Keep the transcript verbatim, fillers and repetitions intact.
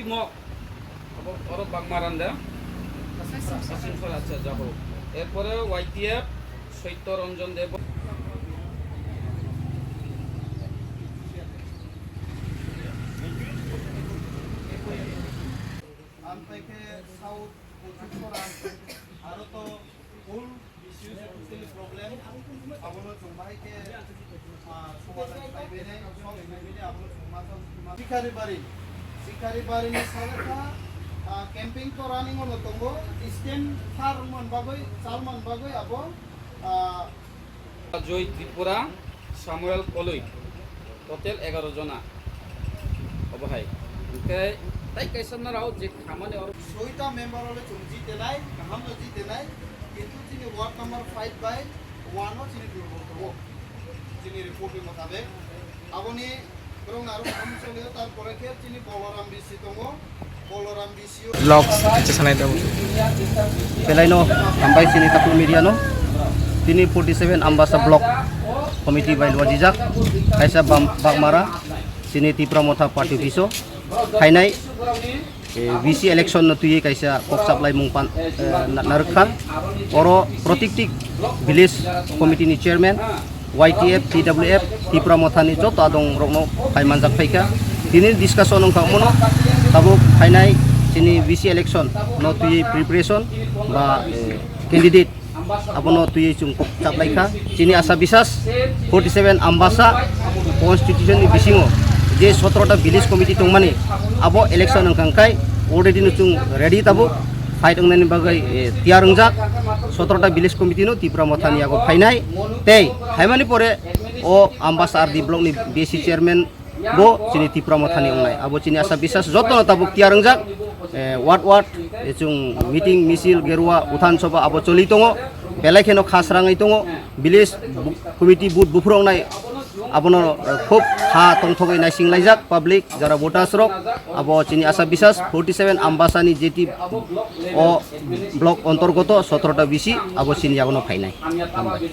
Abo, oro Bagmaran de? Asimsor, acha, ja hok. Erpore Y T F, Soityo Ranjan Deb. Amtwi khe South Kuchukora, aro to full B C U social problem, abono chwng bahai khe, ah, somadan khlaibainai, solve khlaibainai, abono chwng ma, ma, Sikaribari, Sikaribari ni salaka, ah, camping to running ono tongo, stand thar man bagwi, chal man bagwi abo, ah, Joy Tripura, Samuel Koloi, total egaro jona. Obo hai. Hwnkhe tai kaisa narao je khamani oro. Soita member ole chwng jitenai, kaham no jitenai, kintu chini ward number five by one o chini durbol tongo. Chini report ni motabek. Aboni borok naro kaham cholio, tarpore khe chini Boloram B C tongo. Boloram B C o. Vlogs kicha sanai tongo. Belaino hambai chini takhuk media no. Tini forty seven Ambasa block committee bai luajijak. Kaisa bam-, Bagmara chini Tipra Motha party office o phainai, eh, V C election no twiwi kaisa kok chaplai mung pan, eh, na-, narwkha. Oro protikti village committee ni chairman, Y T F, T W F, Tipra Mothani joto adong rokno phai manjak phaikha. Tini discussion wngkha omono tabuk phainai chini V C election no twiwi preparation ba, eh, candidate abono twiwi chwng kok chaplaikha. Chini asa bisas forty seven Ambasa constitution ni bisingo je sotro ta village committee tongmani abo election wngkha hwnkhe already no chwng ready tabuk fight wngnaini bagwi, eh, tiyar wngjak. Sotro ta village committee no Tipra Mothani yago phainai. Tei phaimani pore o Ambasa R D block ni B C chairman bo chini Tipra Mothani wngnai. Abo chini asa bisas jotono tabuk tiyar wngjak. Eh, ward ward, eh, chwng meeting, misil, gerua, uthan soba abo choli tongo. Belai kheno kha srangwi tongo. Village bu-, committee booth buphuru wngnai. Abono, eh, khub ha tongthogwi naising laijak public, jara voters rok. Abo chini asa bisas forty seven Ambasani J T o block ontorgoto sotro ta B C abo chini yagono phainai. Hambai.